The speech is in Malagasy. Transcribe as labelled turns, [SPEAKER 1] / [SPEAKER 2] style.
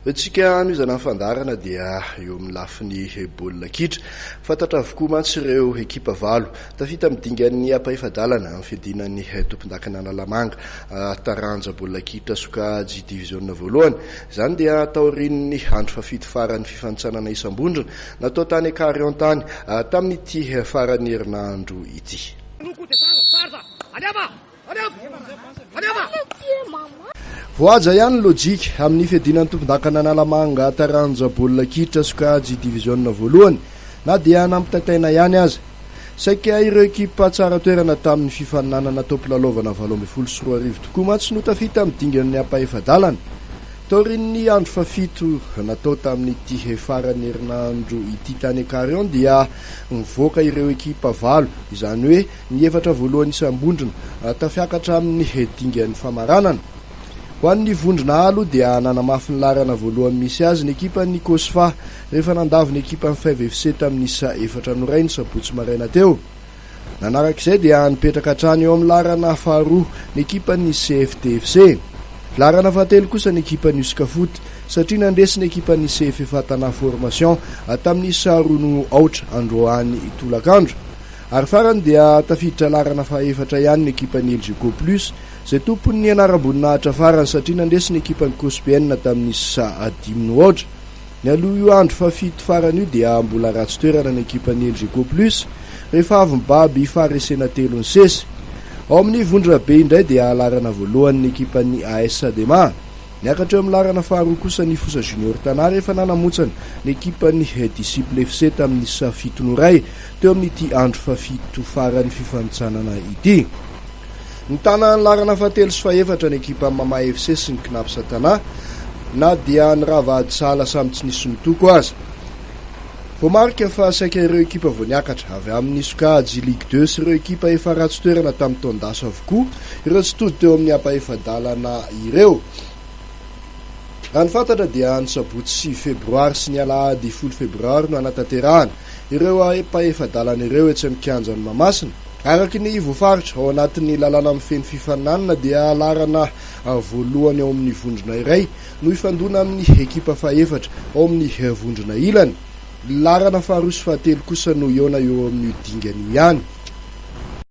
[SPEAKER 1] Antsika hanohizana ny fandaharana dia eo amin'ny lafiny baolina kitra. Fantatra avokoa mantsy ireo ekipa valo tafita amin'ny dingan'ny ampahefa-dalana amin'ny fiadiana ny tompondakan'Analamanga taranja baolina kitra sokajy diviziona voalohany. Izany dia taorian'ny andro fahafito faran'ny fifanintsanana isam-bondrona natao tany Carion tany tamin'ity faran'ny herinandro ity. Voahaja ihany ny lojika amin'ny fiadiana ny tompondakan'Analamanga taranja baolina kitra sokajy diviziona voalohany na dia nampitaintaina ihany aza. Saika ireo ekipa tsara toerana tamin'ny fifaninanana taom-pilalaovana 2018 tokoa mantsy no tafita amin'ny dingan'ny ampahefa-dalana. Taorian'ny andro fahafito natao tamin'ity faran'ny herinandro ity tany Carion dia nivoaka ireo ekipa valo, izany hoe Ny efatra voalohany isam-bondrona tafiakatra amin'ny dingan'ny famaranana. Ho an'ny vondrona A aloha dia nanamafy ny laharana voalohany misy azy ny ekipan'ny Cosfa rehefa nandavo ny ekipan'ny Faive FC tamin'ny isa efatra no iray ny sabotsy maraina teo. Nanaraka izay dia nipetraka hatrany eo amin'ny laharana faharoa ny ekipan'ny CFTFC. Laharana fahatelo kosa ny ekipan'ny Uscafoot satria nandresy ny ekipan'ny CFFA Tana Formation tamin'ny isa roa no aotra androany tolakandro. Ary farany dia tafiditra laharana fahaefatra ihany ny ekipan'ny Elgeco Plus, izay tompon'ny anaram-boninahitra farany satria nandresy ny ekipan'ny Cospn tamin'ny isa dimy no aotra. Nialoha io andro fahafito farany io dia mbola ratsy toerana ny ekipan'ny Elgeco Plus rehefa avy nibaby faharesena telo nisesy. Ao amin'ny vondrona B indray dia laharana voalohany ny ekipan'ny AS Adema. Niakatra eo amin'ny laharana faharoa kosa ny Fosa Junior Tana rehefa nanamontsana ny ekipan'ny Disciple FC tamin'ny isa fito no iray teo amin'ity andro fahafito faran'ny fifanintsanana ity. Nitana ny laharana fahatelo sy fahefatra ny ekipan'ny Mama FC sy ny Cnaps Tana na dia nirava ady sahala samy tsy nisy nitoko aza. Voamarika fa saika ireo ekipa vao niakatra avy amin'ny sokajy Ligue deux sy ireo ekipa efa ratsy toerana tamin'ny taon-dasa avokoa ireo tsy tody teo amin'ny ampahefa-dalana ireo. Raha ny fantatra dia ny sabotsy sivy febroary sy ny alahady folo febroary no hanatanterahana ireo ampahefa-dalana ireo etsy amin'ny kianjan'i Mahamasina. Araka ny voafaritra ao anatin'ny lalàna mifehy ny fifaninanana dia laharana voalohany ao amin'ny vondrona iray no hifandona amin'ny ekipa fahefatra ao amin'ny vondrona ilany. Ny laharana faharoa sy fahatelo kosa no hihaona eo amin'io dingana io ihany.